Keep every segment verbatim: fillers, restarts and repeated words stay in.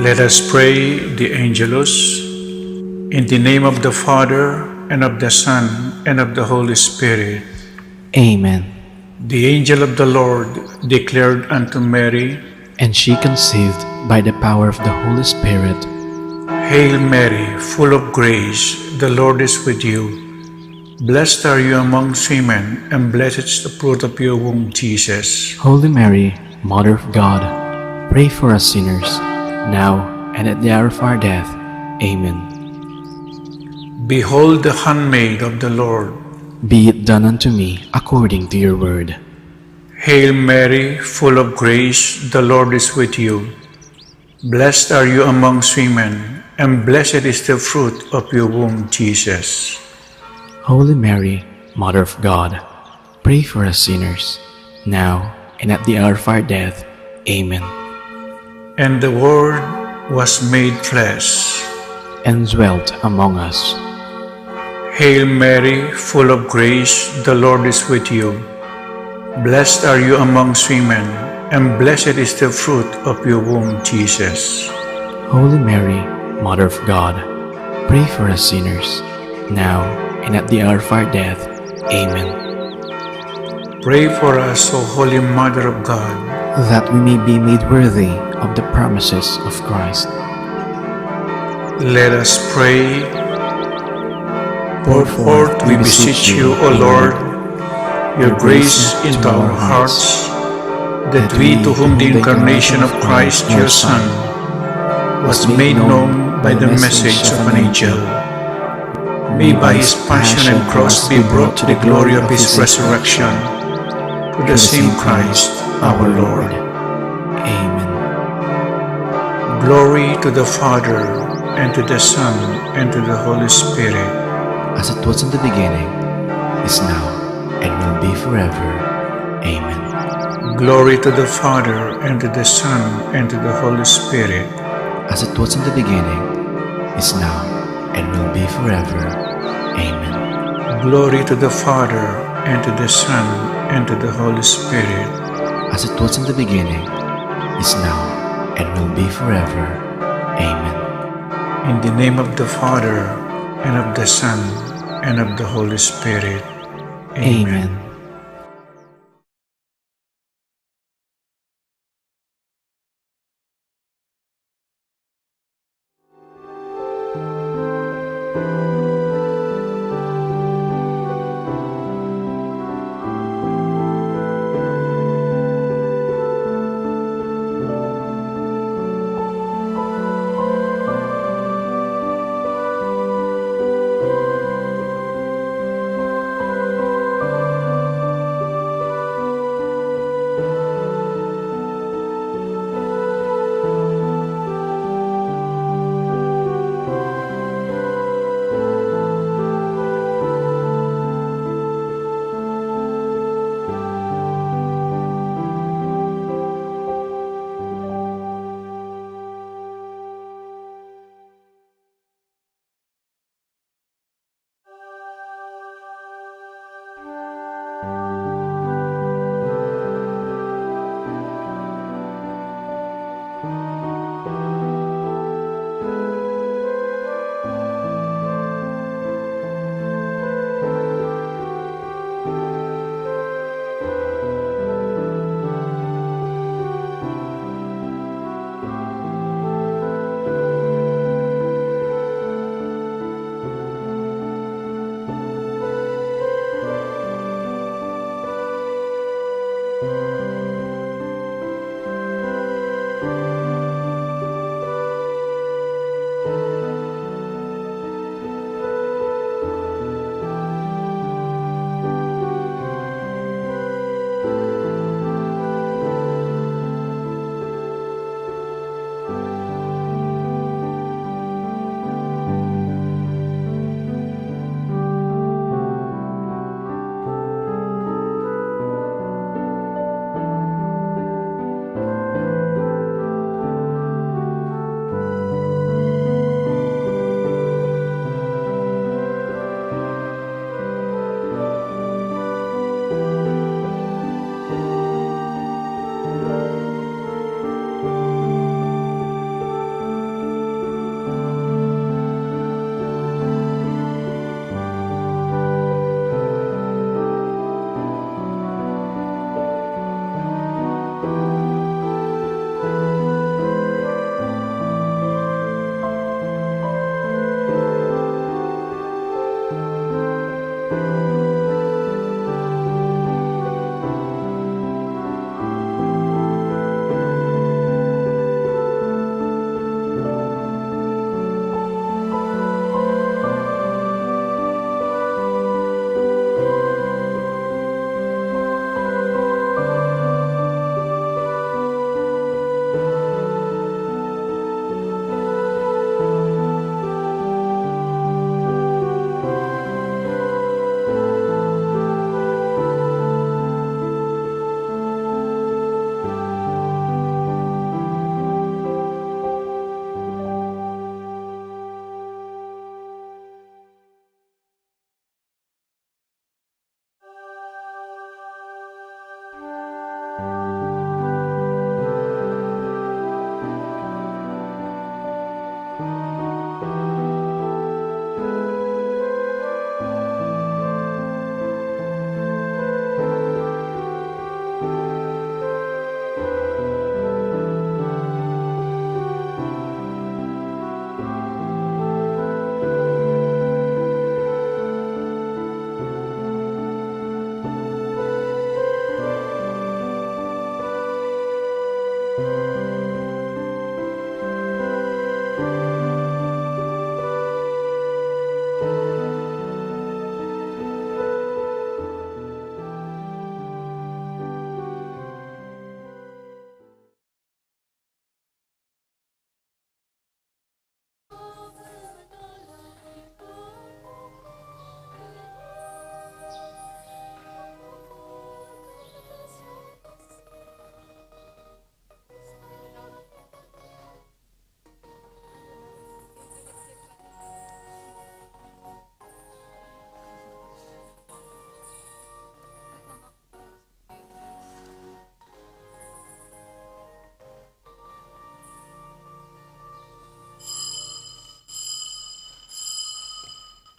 Let us pray the Angelus. In the name of the Father, and of the Son, and of the Holy Spirit. Amen. The angel of the Lord declared unto Mary, and she conceived by the power of the Holy Spirit. Hail Mary, full of grace, the Lord is with you. Blessed are you amongst women, and blessed is the fruit of your womb, Jesus. Holy Mary, Mother of God, pray for us sinners, now and at the hour of our death. Amen. Behold the handmaid of the Lord. Be it done unto me according to your word. Hail Mary, full of grace, the Lord is with you. Blessed are you amongst women, and blessed is the fruit of your womb, Jesus. Holy Mary, Mother of God, pray for us sinners, now and at the hour of our death. Amen. And the Word was made flesh and dwelt among us. Hail Mary, full of grace, the Lord is with you. Blessed are you amongst women, and blessed is the fruit of your womb, Jesus. Holy Mary, Mother of God, pray for us sinners, now and at the hour of our death. Amen. Pray for us, O Holy Mother of God, that we may be made worthy of the promises of Christ. Let us pray. Pour forth, we beseech you, O Lord, your grace into our hearts, that we, to whom the incarnation of Christ, your Son, was made known by the message of an angel, may by his passion and cross be brought to the glory of his resurrection, through the same Christ our Lord. Amen. Glory to the Father, and to the Son, and to the Holy Spirit. As it was in the beginning, is now, and will be forever. Amen. Glory to the Father, and to the Son, and to the Holy Spirit. As it was in the beginning, is now, and will be forever. Amen. Glory to the Father, and to the Son, and to the Holy Spirit. As it was in the beginning, is now, and will be forever. Amen. In the name of the Father, and of the Son, and of the Holy Spirit. Amen. Amen.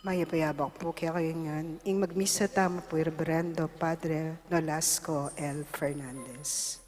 Mayap a abak pu kekayu ngan. Ing magmisa tamu pu i Reverendo Padre Nolasco L. Fernandez.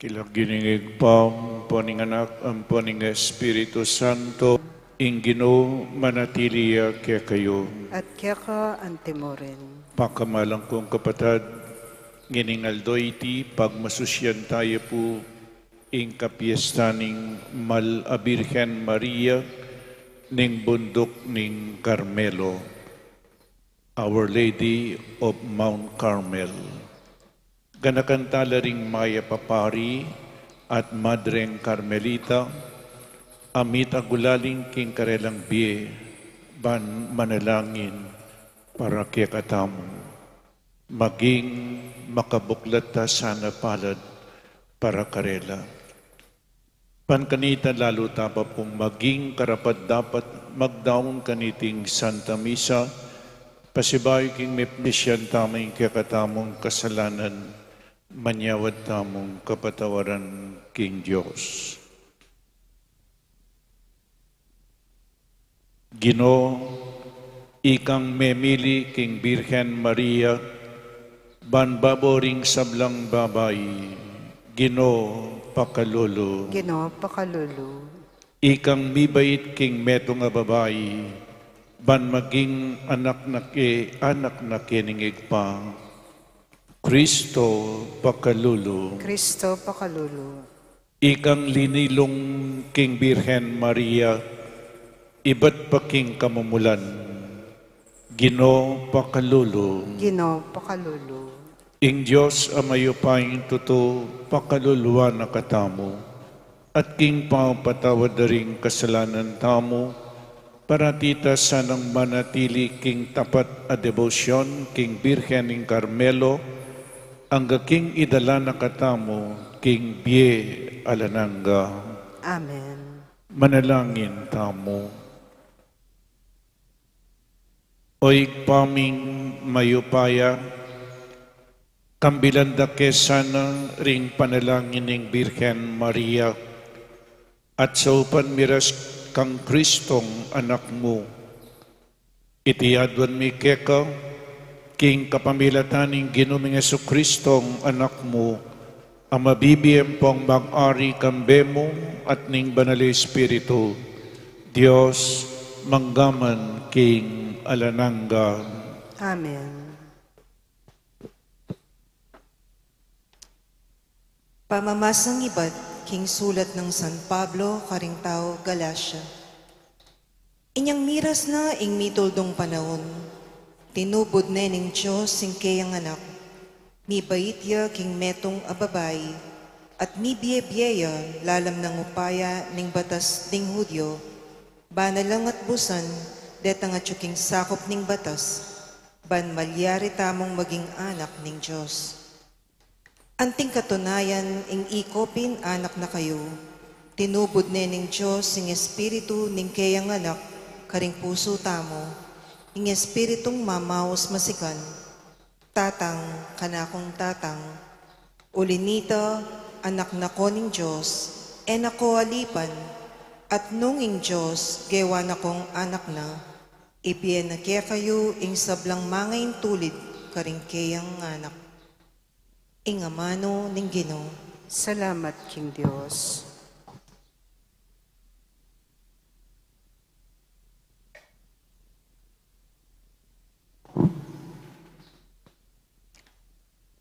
King lagyu ning Ibpa, ampo ning Anak, ampo ning Espiritu Santo, ing Ginu manatili ya kekayu. At keka antimurin. Pakamalan kung kapatad, ngening aldo iti pagmasusyan taya pu ing kapiestan ning Mal a Birhen Maria ning Bunduk ning Carmelo, Our Lady of Mount Carmel. Ganakan tala ring mayap a pari at madreng Carmelita, a mita gulaling king karelang bie, ban manalangin para kekatamu. Maging makabuklat ta sana palad para karela. Ban kanita lalu ta pa pung maging karapat-dapat magdaun kaniting Santa Misa, pasibayu king mepnisyan tamu ing kekatamung kasalanan, manyawad tamung kapatawaran king Dios. Ginu, ikang memili king Birhen Maria, ban babo ring sablang babai, Ginu, pakalulu. Ginu, pakalulu. Ikang mibait king metung a babai, ban maging anak na ke, anak na ke ning Ibpa, Kristo, pakalulu. Kristo, pakalulu. Ikang linilung king Birhen Maria, ibat pa king kamumulan, Ginu, pakalulu. Ginu, pakalulu. Ing Dios a mayupayang tutu, pakaluluan na katamu, at king pamapatawad da ring kasalanan tamu, parati ta sanang manatili king tapat a debosyon king Birhen ning Carmelo, angga king idala na katamu king bie alang angga. Amen. Manalangin tamu. O Ibpa ming mayupaya, kambilan da ke sana ring panalangin ning Birhen Maria, at saupan mi ras kang Kristong Anak mu. Iti aduan mi keka, king kapamilatan ning Ginu ming Jesukristong Anak mu, a mabibie ampong mag-ari kambe mu at ning Banal a Espiritu, Dios, mangga man king alang angga. Amen. Pamamasang ibat king sulat nang San Pablo karing tau Galacia. Inyang miras na ing mituldung panaun, tinubud ne ning Dios ing keyang anak, mibait ya king metung a babai, at mibie-bie ya lalam ning upaya ning batas ning Judio, bana lang at busan detang atyu king sakup ning batas, ban malyari tamung maging anak ning Dios. Anting katunayan, ing ikopin anak na kayu, tinubud ne ning Dios ing Espiritu ning keyang anak karing pusu tamu, ing Espiritung mamaus masikan, Tatang, kanakung Tatang, uli nita, anak na ko ning Dios, e na ko alipan, at nung ing Dios gewa na kong anak na, ibie na kekayu ing sablang mangaintulid karing keyang anak. Ing amanu ning Ginu. Salamat king Dios.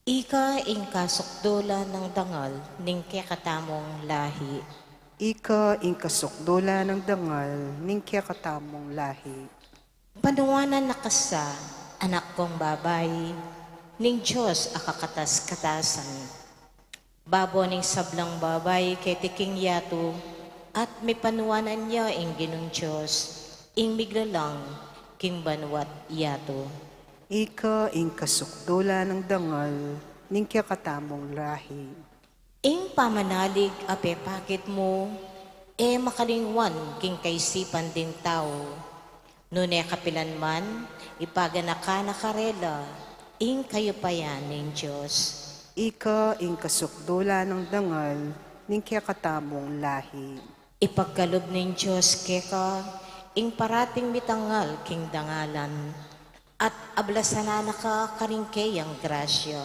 Ika ing kasukdulan nang dangal ning kekatamung lahi. Ika ing kasukdulan nang dangal ning kekatamung lahi. Panuanan na ka sa, anak kong babai, ning Dios a kakatas-katasan. Babo ning sablang babai keti king yatu, at mipanuanan ya ing Ginung Dios, ing miglalang king banua't yatu. Ika ing kasukdulan nang dangal ning kekatamung lahi. Ing pamanalig a pepakit mu, e makalingwan king kaisipan ding tau. Nune kapilan man, ipaganaka na karela ing kayupayan ning Dios. Ika ing kasukdulan nang dangal ning kekatamung lahi. Ipagkalub ning Dios keka ing parating mitangal king dangalan, at ablasan na ka karing keyang grasya.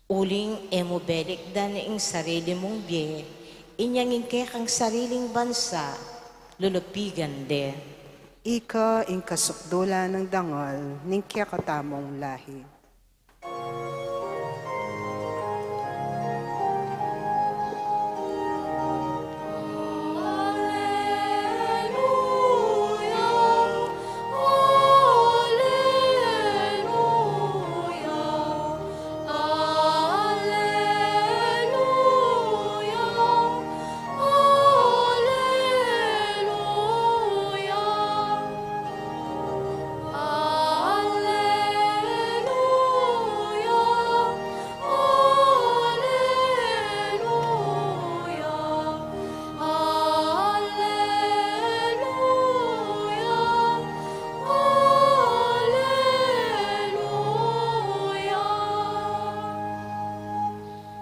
Uling e mu belikdan ing sarili mung bie, inyang ing kekang sariling bansa, lulupigan de. Ika ing kasukdulan nang dangal ning kekatamung lahi.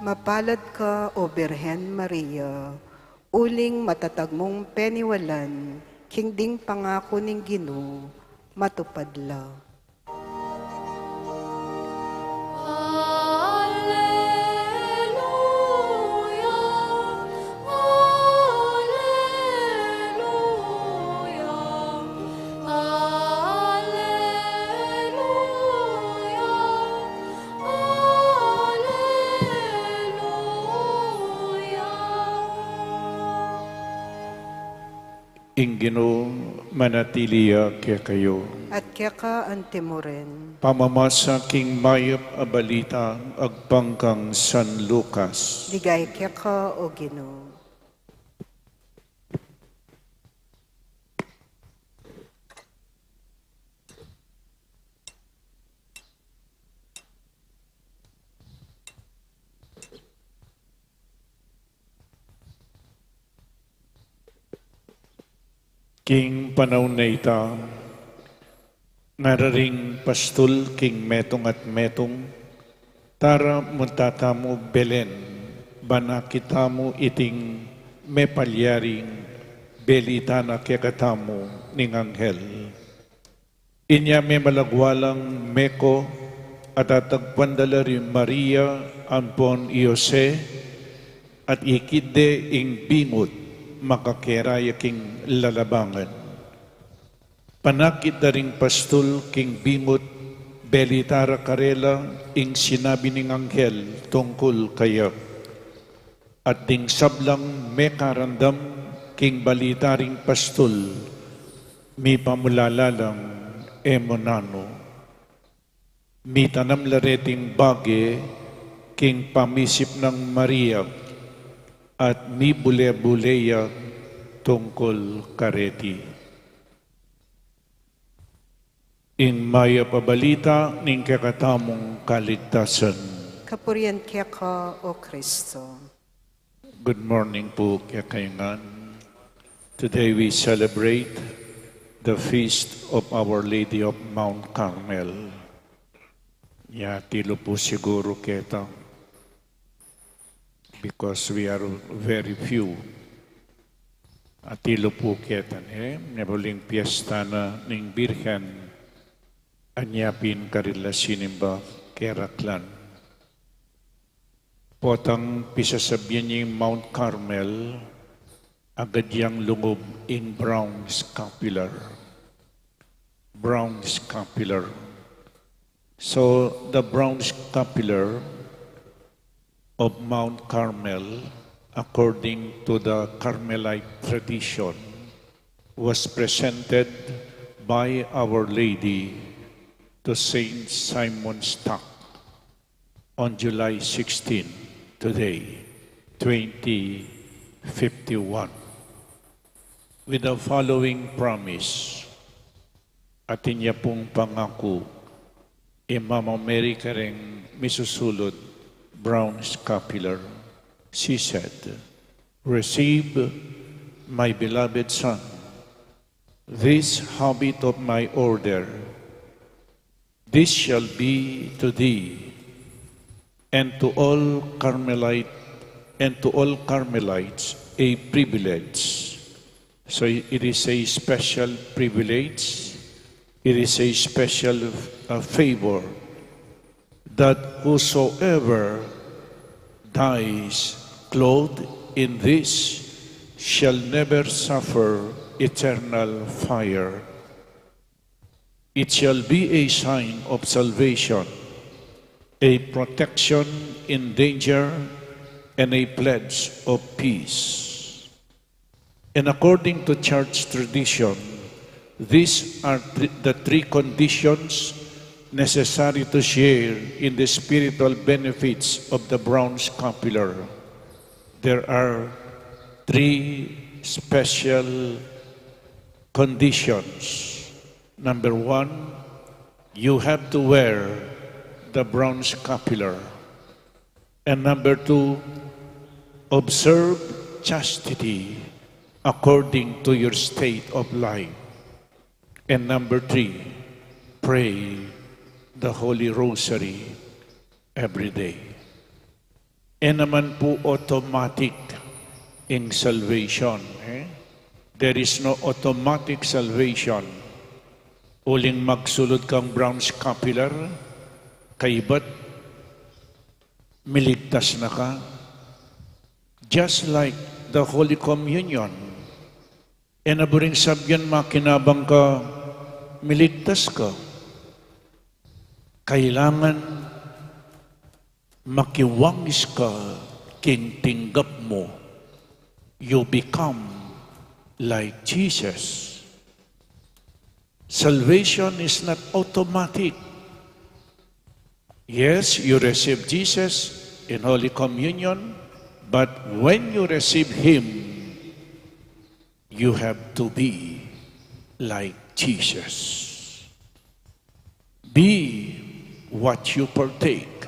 Mapalad ka, O Birhen Maria, uling matatag mung peniwalan, king ding pangaku ning Ginu, matupad la. Ing Ginu manatili ya kekayu. At keka anti mu rin. Pamamasa king mayap a balita agpang kang San Lucas. Ligaya keka, O Ginu. King panaun a ita, ngara ring pastul king metung at metung, "Tara munta tamu Belen, ban akit tamu iting mepalyaring belita na kekatamu ning anghel." Inya memalagwa lang meko, at atagpuan da la ri Maria ampon i Jose, at ikit de ing bingut makakera ya king lalabangan. Panakit da ring pastul king bingut, belita ra karela ing sinabi ning anghel tungkul kaya. At ding sablang mekarandam king balita ring pastul, Mipamulala lang e mu nanu, mitanam la reting bage king pamisip nang Maria at mibule-bule ya tungkul kareti. Ing mayap a balita ning kekatamung kaligtasan. Kapurian keka, O Kristo. Good morning pu kekayu ngan. Today we celebrate the feast of Our Lady of Mount Carmel. Nya, atilu pu siguru keta, because we are very few. Atilu pu keta, e, nya pu ing piesta na ning Birhen, anya pin karela sinimba keraklan. Potang pisasabian ya ing Mount Carmel, agad yang lungub ing brown scapular. Brown scapular. So, the brown scapular of Mount Carmel, according to the Carmelite tradition, was presented by Our Lady to Saint Simon Stock on July sixteen, today, twenty fifty-one, with the following promise. Atin ya pung pangaku i Mama Mary kareng misusulud brown scapular. She said, "Receive, my beloved son, this habit of my order. This shall be to thee and to all Carmelite, and to all Carmelites a privilege." So it is a special privilege, it is a special, uh, favor, that whosoever dies clothed in this shall never suffer eternal fire. It shall be a sign of salvation, a protection in danger, and a pledge of peace. And according to church tradition, these are th- the three conditions necessary to share in the spiritual benefits of the brown scapular. There are three special conditions. Number one, you have to wear the brown scapular. And number two, observe chastity according to your state of life. And number three, pray the Holy Rosary every day. E naman pu automatic ing salvation, e? There is no automatic salvation. Uling magsulud kang brown scapular, kaybat miligtas na ka. Just like the Holy Communion, e na buring sabyan makinabang ka, miligtas ka. Kailangan makiwangis ka king tinggap mu. You become like Jesus. Salvation is not automatic. Yes, you receive Jesus in Holy Communion, but when you receive Him, you have to be like Jesus. Be what you partake.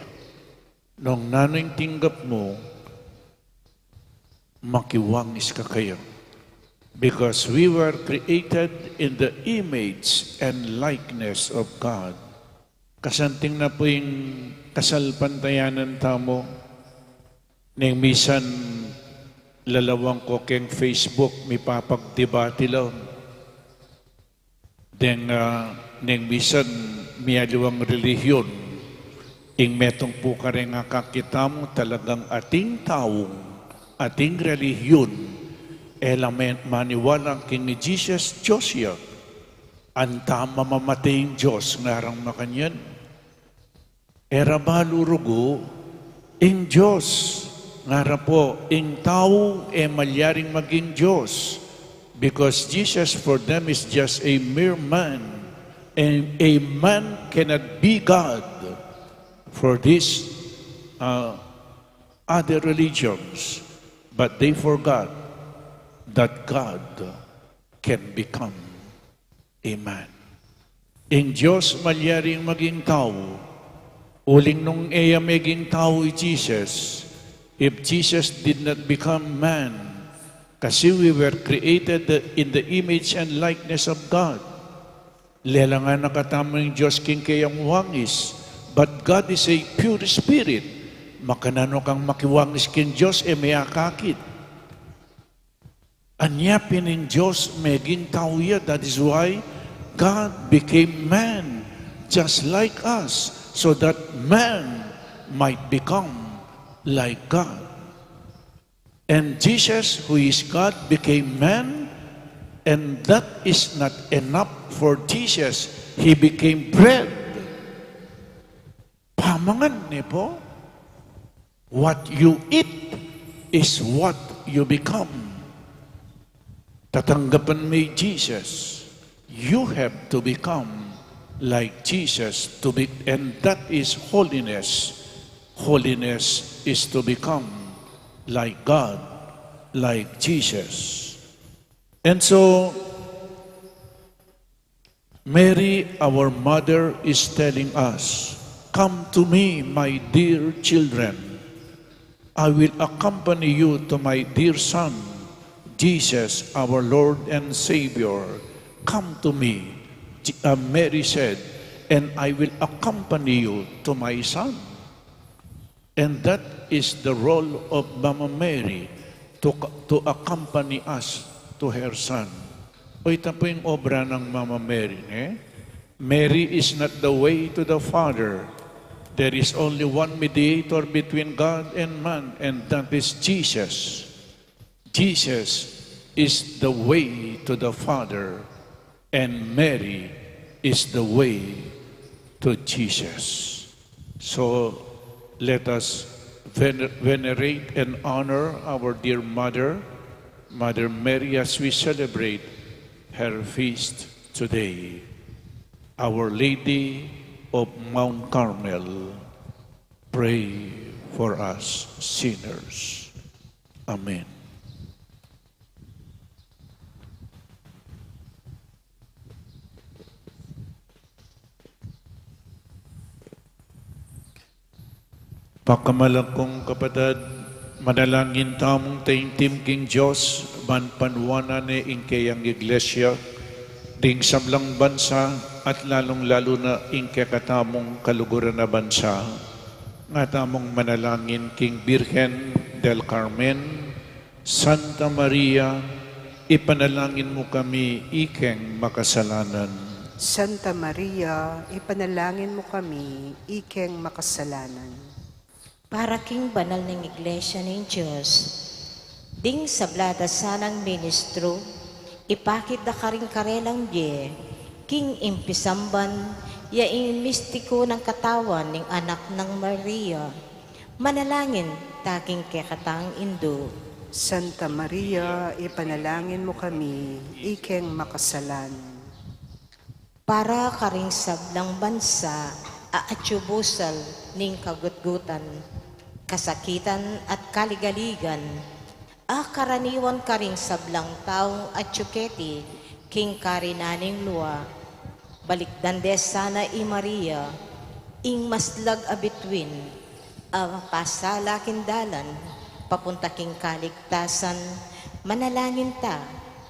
Nung nanu ing tinggap mu, makiwangis ka kaya. Because we were created in the image and likeness of God. Kasanting na pu ing kasalpantayanan tamu, neng misan lalawang ku keng Facebook, mipapagdebate la. Deng, ah, neng misan mialiwang relihiyon, ing metung pu kareng akakit tamu talagang ating taung, ating relihiyon, e la me-, maniwala king i Jesus, Dios ya. Anti mamamate ing Dios, ngarang makanyan. E ra balu rugu ing Dios, ngara pu, ing tau e malyaring maging Dios, Because Jesus for them is just a mere man, and a man cannot be God for these uh, other religions, but they forgot that God can become a man. Ing Dios malyaring maging tau. Uling nung e ya meging tau i Jesus, if Jesus did not become man, kasi we were created in the image and likeness of God. Lelang na katamu ing Dios king keyang wangis, but God is a pure spirit. Makananu kang makiwangis king Dios, e me akakit. Anya pin ing Dios meging tau ya. That is why God became man just like us, so that man might become like God. And Jesus, who is God, became man, and that is not enough for Jesus. He became bread. Pamangan ne po. What you eat is what you become. Tatanggapan me Jesus, you have to become like Jesus to be, and that is holiness. Holiness is to become like God, like Jesus. And so, Mary, our mother, is telling us, "Come to me, my dear children. I will accompany you to my dear son, Jesus, our Lord and Savior. Come to me," J- uh, Mary said, "and I will accompany you to my son." And that is the role of Mama Mary, to, to accompany us to her son. O, ita po ing obra nang Mama Mary, eh? Mary is not the way to the Father. There is only one mediator between God and man, and that is Jesus. Jesus is the way to the Father, and Mary is the way to Jesus. So let us vener- venerate and honor our dear mother, Mother Mary, as we celebrate her feast today. Our Lady of Mount Carmel, pray for us sinners. Amen. Pakamalan kung kapatad, manalangin tamung taimtim king Dios, ban panuanan ne ing keyang Iglesia, ding sablang bansa, at lalung-lalu na ing kekatamung kaluguran a bansa. Nga tamung manalangin king Birhen del Carmen, Santa Maria, ipanalangin mu kami ikeng makasalanan. Santa Maria, ipanalangin mu kami ikeng makasalanan. Para king banal ning Iglesia ning Dios, ding sabla da sanang ministro, ipakit da karing karelang bie, king impisamban, ya ing mistiku nang katawan ning Anak nang Maria. Manalangin ta king kekatang Indu. Santa Maria, ipanalangin mu kami, ikeng makasalanan. Para karing sablang bansa a atyu busal ning kagutgutan, kasakitan at kaligaligan, a karaniwan karing sablang taung atyu keti king karinan ning lua, balikdan de sana i Maria, ing maslag a bituin, a pasala king dalan papunta king kaligtasan, manalangin ta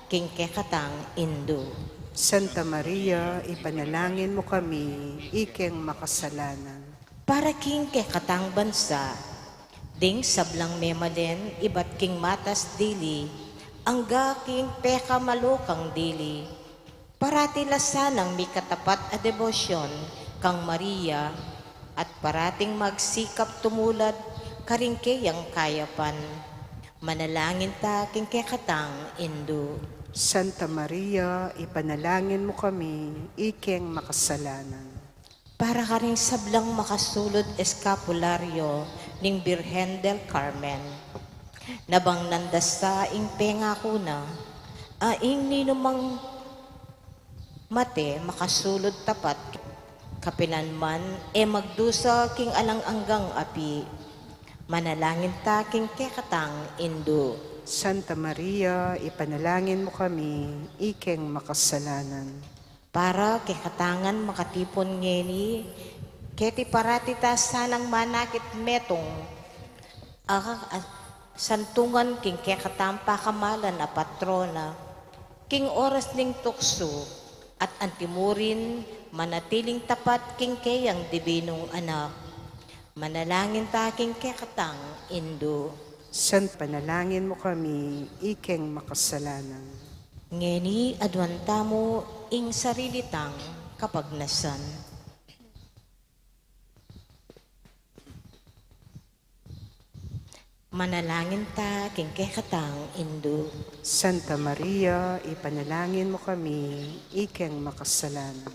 king kekatang Indu. Santa Maria, ipanalangin mu kami, ikeng makasalanan. Para king kekatang bansa, ding sablang memalen ibat king matas dili, angga king pekamalukang dili, parati la sanang mikatapat a debosyon kang Maria, at parating magsikap tumulad karing keyang kayapan. Manalangin ta king kekatang Indu. Santa Maria, ipanalangin mu kami, ikeng makasalanan. Para karing sablang makasulud eskapularyo ning Birhen del Carmen. Nabangnan da sa ing pengaku na, A ing ninumang mate makasulud tapat, kapilan man e magdusa king alang anggang api. Manalangin ta king kekatang Indu. Santa Maria, ipanalangin mu kami, ikeng makasalanan. Para kekatang ngan makatipun ngeni, keti parati ta sanang manakit metung a, a, santungan king kekatang pakamalan a patrona, king oras ning tuksu, at antimurin manatiling tapat king keyang dibinung anak. Manalangin ta king kekatang Indu. San panalangin mu kami, ikeng makasalanan. Ngeni aduan tamu ing sarili tang kapagnasan. Manalangin ta king kekatang Indu. Santa Maria, ipanalangin mu kami, ikeng makasalanan.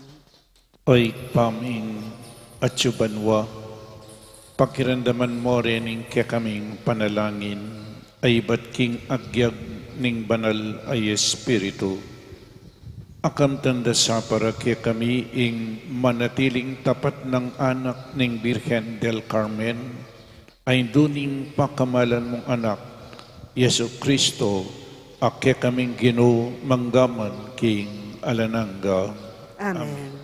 O Ibpa ming atsu banua, pakiramdaman mo rening kekaming panalangin a ibat king agyag ning Banal a Espiritu. Akamtan da sa para kekami ing manatiling tapat nang anak ning Birhen del Carmen, a Indu ning pakamalan mung Anak, Jesucristo, a kekaming Ginu, manggaman king alang angga. Amen.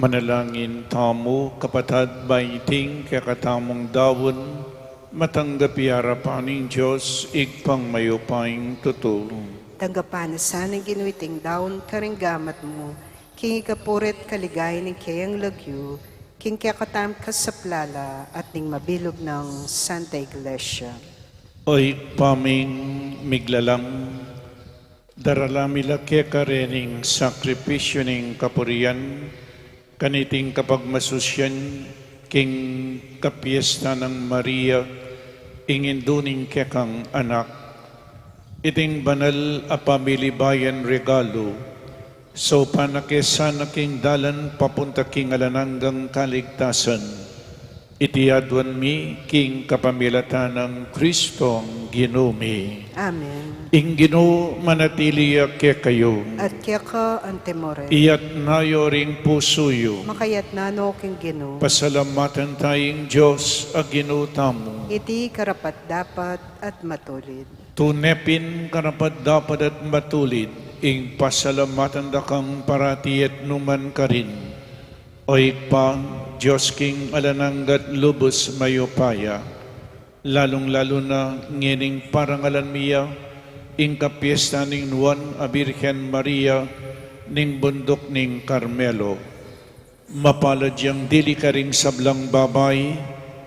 Manalangin tamu, kapatad, ba iting kekatamung daun matanggap ya king arapan ning Dios, Ibpang mayupayang tutu. Tanggapan na sa ning Ginu iting daun karing gamat mu, king ikapuri't kaligayan ning keyang lagyu, king kekatamung kasaplalan at ning mabilug nang Santa Iglesia. O Ibpa ming miglalang, daralan mi la keka rening sakripisyu ning kapurian, kaniting kapagmasusyan, King kapiestan nang Maria, ing indu ning kekang anak, iting banal a pamilibayan regalu, saupan na ke sana king dalan papunta king alang anggang kaligtasan. Iti aduan mi king kapamilatan nang Kristong Ginu mi. Amen. Ing Ginu manatili ya kekayu. At keka antimurin. Iyatna yu ring pusu yu. Makayatna no king Ginu. Pasalamatan taya ing Dios a Ginu tamu. Iti karapat-dapat at matulid. Tune pin karapat-dapat at matulid ing pasalamatan da kang parati at nukarin man, O Ibpa, Dios king alang angga at lubus mayupaya. Lalung-lalu na ngening parangalan mi ya ing kapiestan ning nuan a Birhen Maria ning Bunduk ning Karmelo. Mapalad yang dili karing sablang babai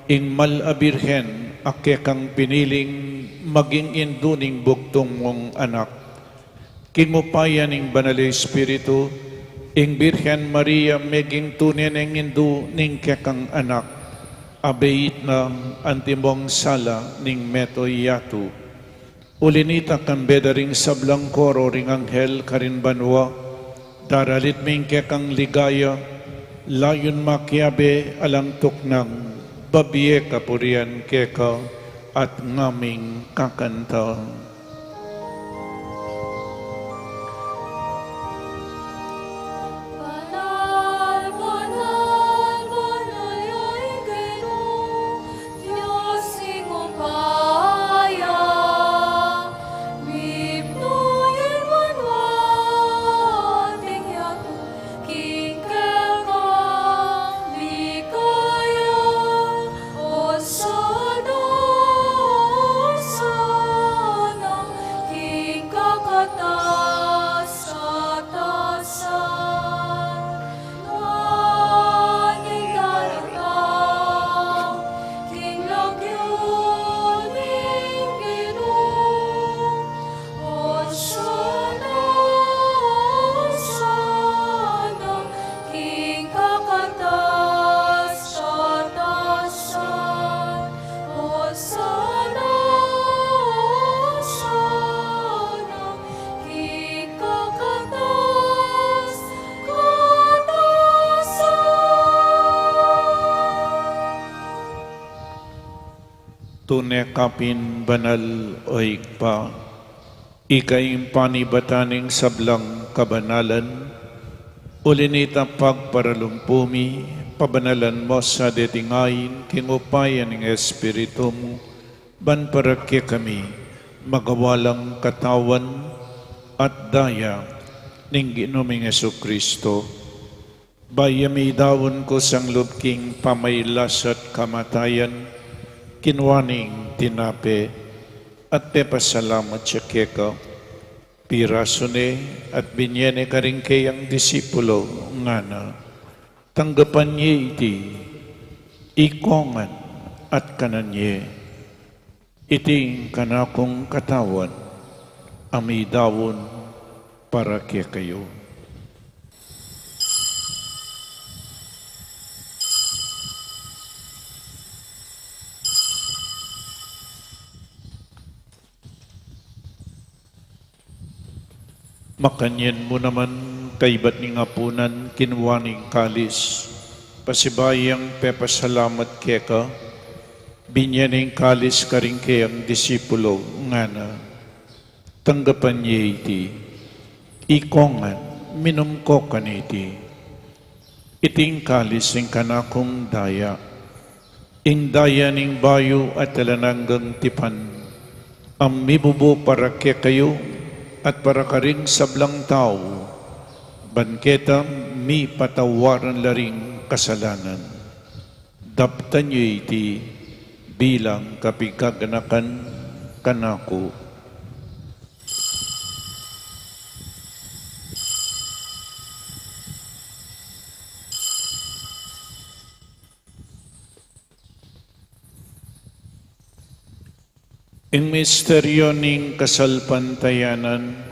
ing mal a Birhen a kekang piniling maging indu ning bugtung mung anak. King upaya ning Banal a Espiritu, ing Birhen Maria meging tune neng indu ning kekang anak, abeit na antimong sala ning meto yatu. Uli nita, kambe da ring sablang koro ring anghel karin banua, daralit mi ing kekang ligaya, layun makiabe alang tuknang, babie kapurian keka, at ngaming kakanta. Banal, banal, banal ya ing Ginu, Dios ning upaya. Mipnu ing banua at ing yatu king kekang ligaya. Osana, osana king kakatas-katasan. Nanu ing daratang king lagyu ning Ginu? Osana, osana king kakatas-katasan. Osana, osana king kakatas-katasan. Tune ka pin banal, O Ibpa, ika ing panibatan ning sablang kabanalan. Uli nita, pagparalumpu mi, pabanalan mu sa deting ain king upaya ning Espiritu mu, ban para kekami magawa lang katawan at daya ning Ginu ming Jesucristo. Bayu ya midaun kusang lub king pamailas at kamatayan, kinua ne ing tinape, at pepasalamat ya keka, pirasu ne, at binye ne karing keyang disipulo, ngana: Tanggapan ye iti, ikongan at kanan ye. Iti ing kanakung katawan, a midaun para kekayu. Makanyan mu naman, kaybat ning apunan, kinua ne ing kalis, pasibayu yang pepasalamat keka, binye ne ing kalis karing keyang disipulo, ngana: Tanggapan ye iti, ikongan, minum ko kaniti. Iti ing kalis ning kanakung daya, ing daya ning bayu at alang anggang tipan, a mibubu para kekayu at para karing sablang tau, ban keta mipatawaran la ring kasalanan. Daptan ye iti bilang kapigaganakan kanaku. Ing misteryo ning kasalpantayanan.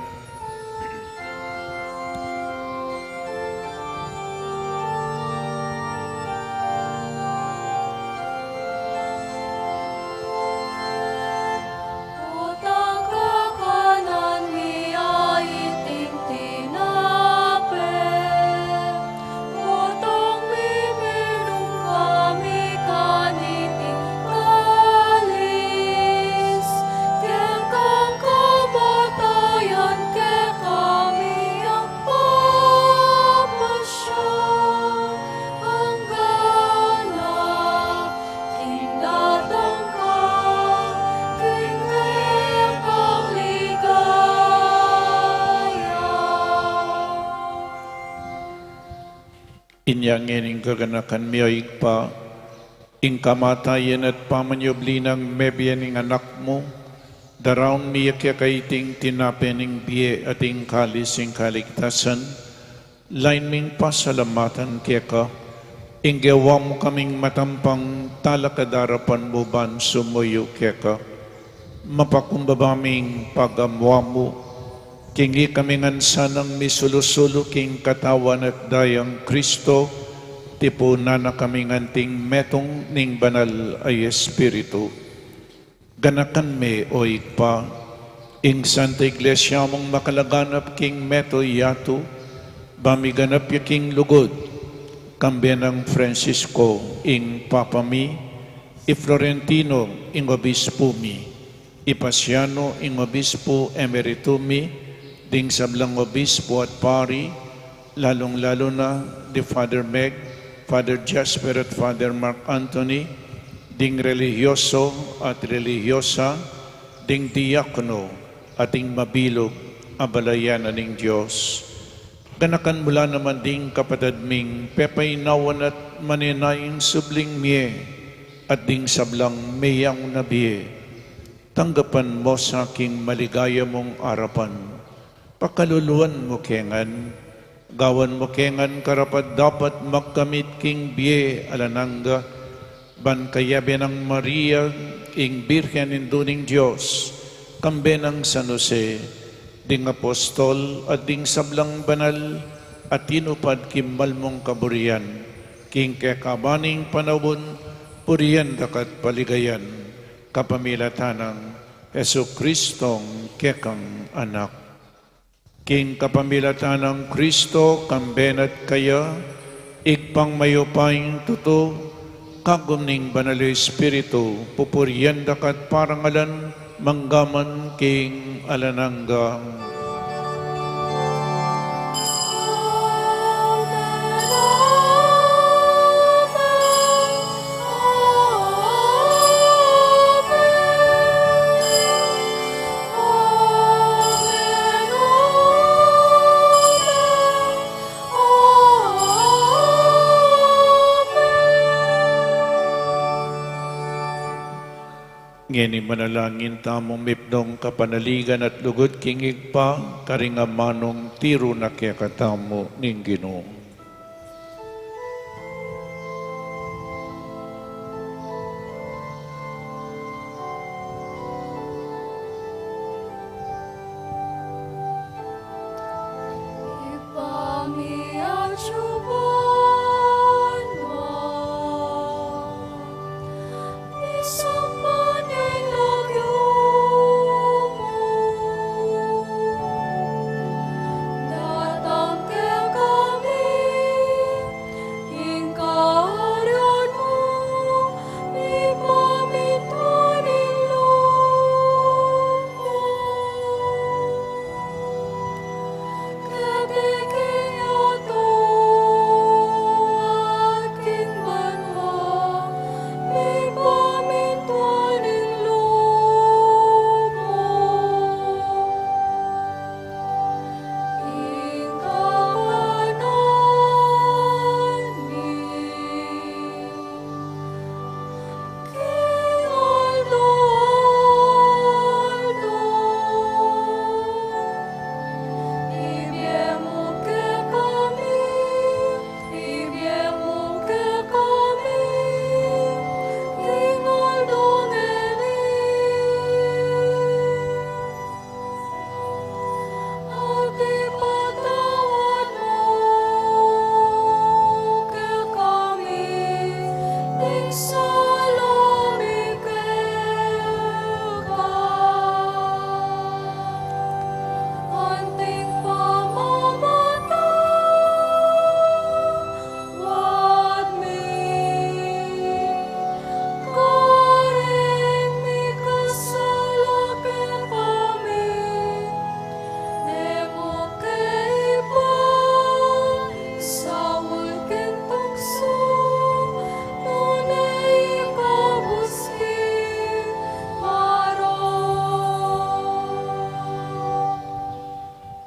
Inya ngening gaganakan mi, o Ibpa, ing kamatayan at pamanyubli nang mebie ning Anak mu, daraun mi keka iting tinape ning bie at ing kalis ning kaligtasan, lain ming pasalamatan keka, ing gewa mu kaming matampang talakad king arapan mu ban sumuyu keka. Mapakumbaba ming pagamuan mu, king ikami ngan sanang misulu-sulu king katawan at dayang Kristo, tipunan na kami ngan anting metung ning Banal a Espiritu. Ganakan me, o Ibpa, ing Santa Iglesia mung makalaganap king mabilug a yatu, ba miganap ya king lugud, kambe nang Francisco, ing Papa mi, i Florentino, ing Obispo mi, i Pasiano, ing Obispo Emerito mi, ding sablang Obispo at Pari, lalung-lalu na di Father Meg, Father Jasper at Father Mark Anthony, ding relihiyoso at relihiyosa, ding diakono, at ding mabilug a balayan na ning Dios. Ganakan mu la naman ding kapatad ming pepainawan at manenayang subling mie, at ding sablang meyang na bie. Tanggapan mu sa king maligaya mung arapan. Pakaluluan mu ke ngan, gawan mu ke ngan karapat-dapat magkamit king bie alang angga, ban kayabe nang Maria, ing Birhen Indu ning Dios, kambe nang San Jose, ding apostol at ding sablang banal a tinupad king malmung kaburian, king kekaban ning panaun, purian da ka at paligayan, kapamilatan nang Jesucristong kekang Anak. King kapamilatan nang Kristo, kambe na at kaya, Ibpang mayupayang tutu, kagum ning Banal a Espiritu, pupurian da ka at parangalan, mangga man king alang angga. Ngeni manalangin tamu mipnung kapanaligan at lugud king Ibpa, karing amanung tiru na kekatamu ning Ginu.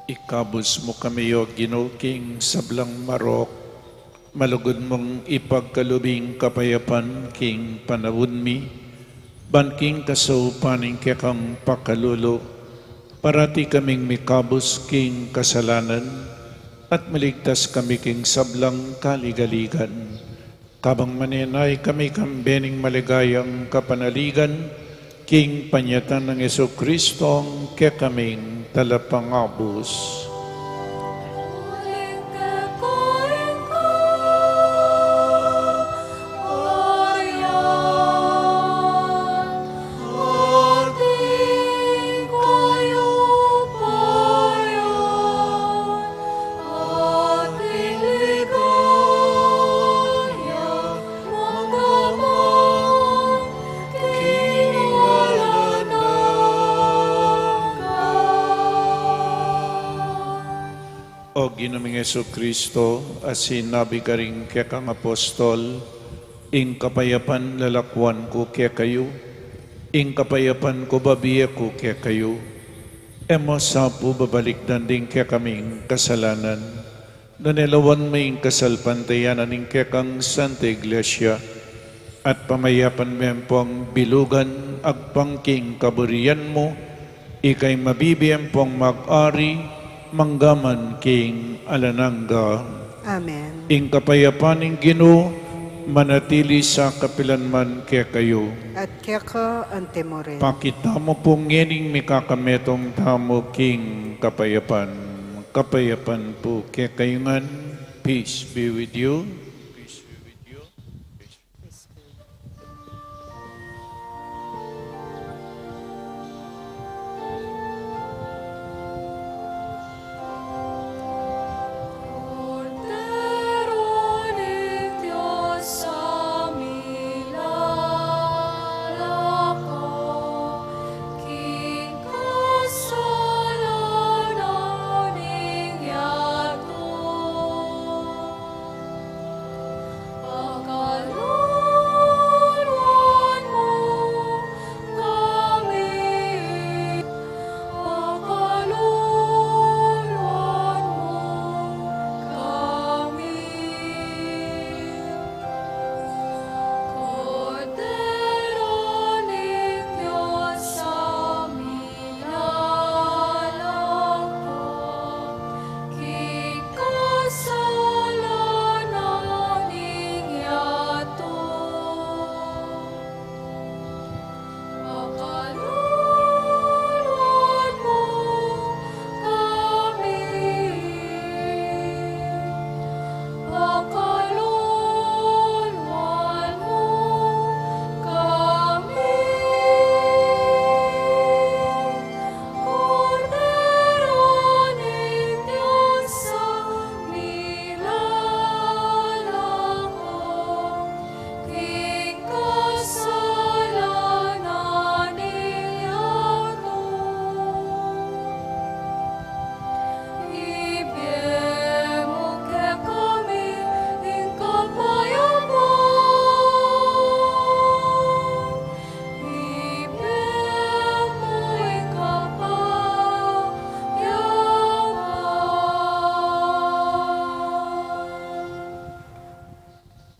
Ikabus mu kami, O Ginu, king sablang marok, Malugud mung ipagkalub ing kapayapan king panaun mi, ban king kasaupan ning kekang pakalulu, parati kaming mikabus king kasalanan, at maligtas kami king sablang kaligaligan. Kabang manenaya kami kang bening maligayang kapanaligan, king panyatang nang Jesucristong kekaming Talapangabus. O Ginu ming Jesucristo, a sinabi karing kekang apostol, ing kapayapan lalakwan ku kekayu, ing kapayapan ku babie ku kekayu. E mu sa pu babalikdan ding kekaming kasalanan, nune lawan me ing kasalpantayanan ning kekang Santa Iglesia, at pamayapan me pung bilugan agpang king kaburian mu, ika ing mabibie pung mag-ari manggaman king alang angga. Amen. Ing kapayapan ning Ginu manatili sa kapilan man kekayu. At keka antimurin. Pakit tamu pu ngening mikakametung tamu king kapayapan. Kapayapan pu kekayu ngan. Peace be with you.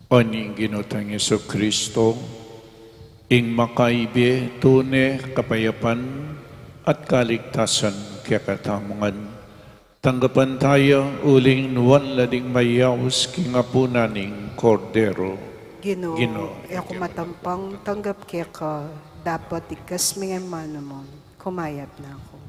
O ning Ginu tang Jesucristo, ing makaibie tune kapayapan at kaligtasan kekatamu ngan. Tanggapan taya uling nuan la ding mayaus king apunan ning Kordero. Ginu, Ginu, e ku matampang tanggap keka, dapot ikas me ing manu mu, kumayap na ku.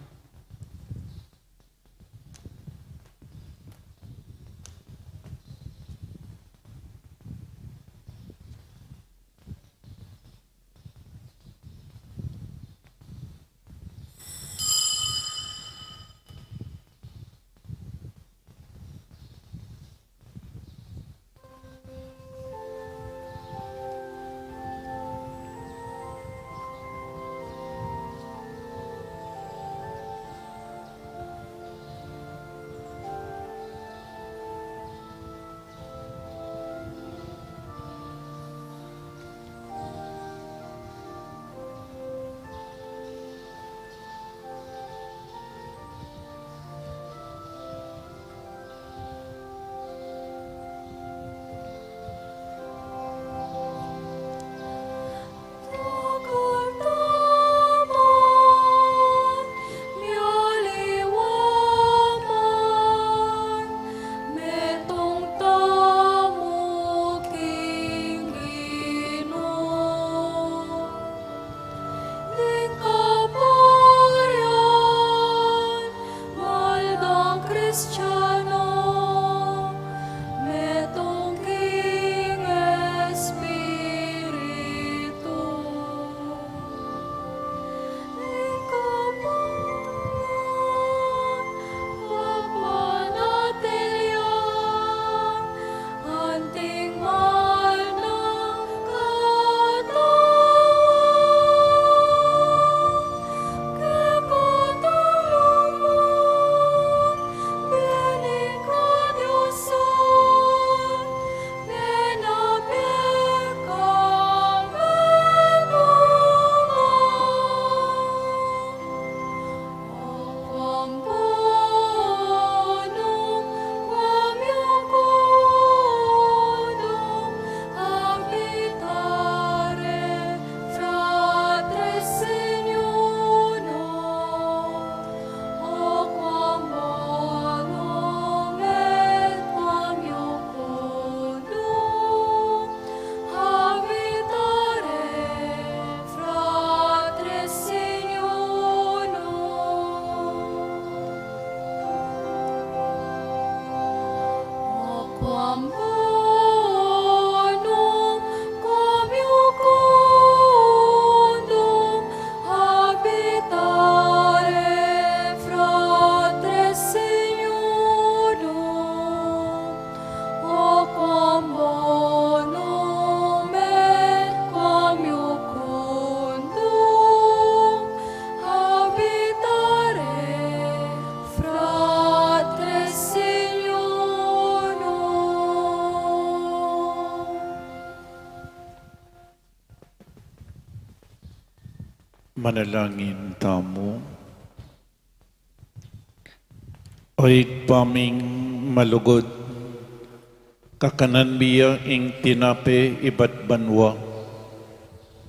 Manalangin tamu. O Ibpa ming malugud, kakanan mi ya ing tinape ibat banua,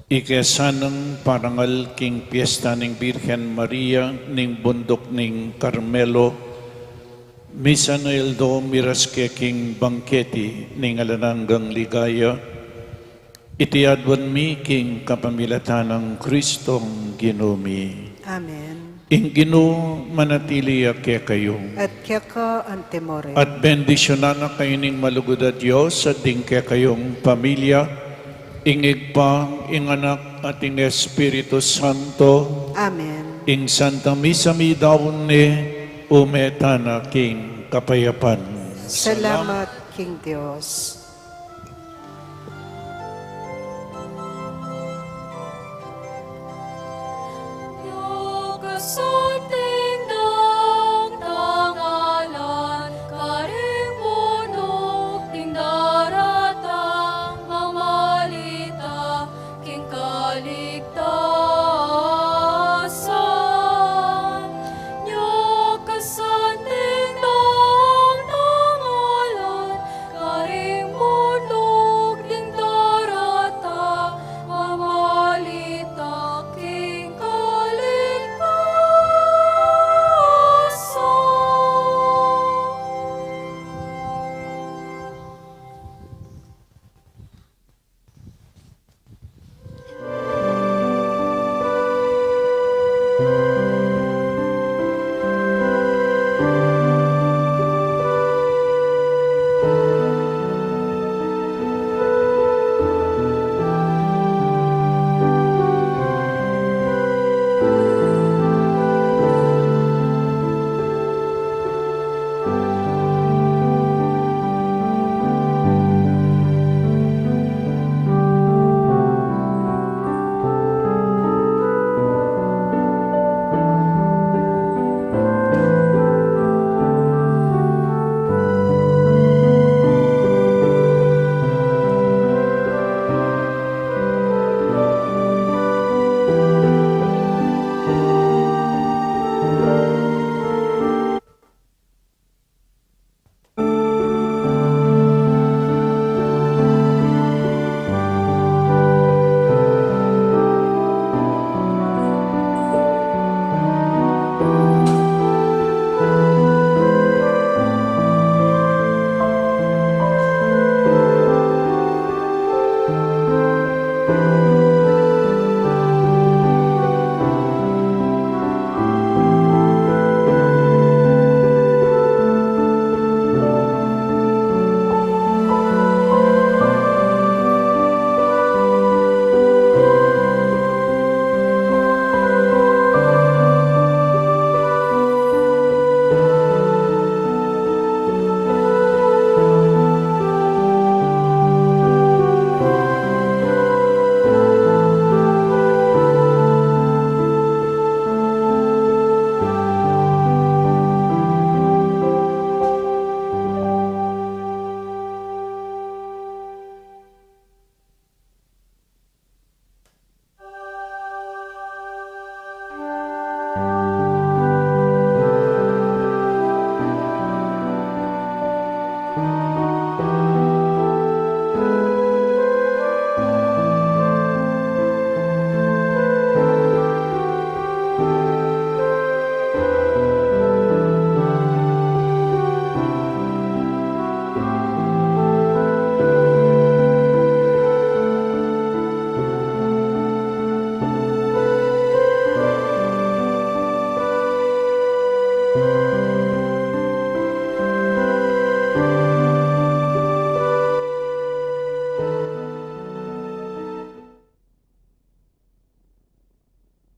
ike sanang parangal king piesta ning Birhen Maria ning Bunduk ning Carmelo, misan a aldo miras ke king bangketi ning alang anggang ligaya, iti aduan mi king kapamilatan nang Kristong Ginu mi. Amen. Ing Ginu manatili ya kekayu. At keka antimore. At bendisyunan na kayu ning malugud a Dios, at ding kekayung pamilya, ing Ibpa, ing Anak, at ing Espiritu Santo. Amen. Ing Santa Misa midaun ne, ume tana king kapayapan. Salamat king Dios.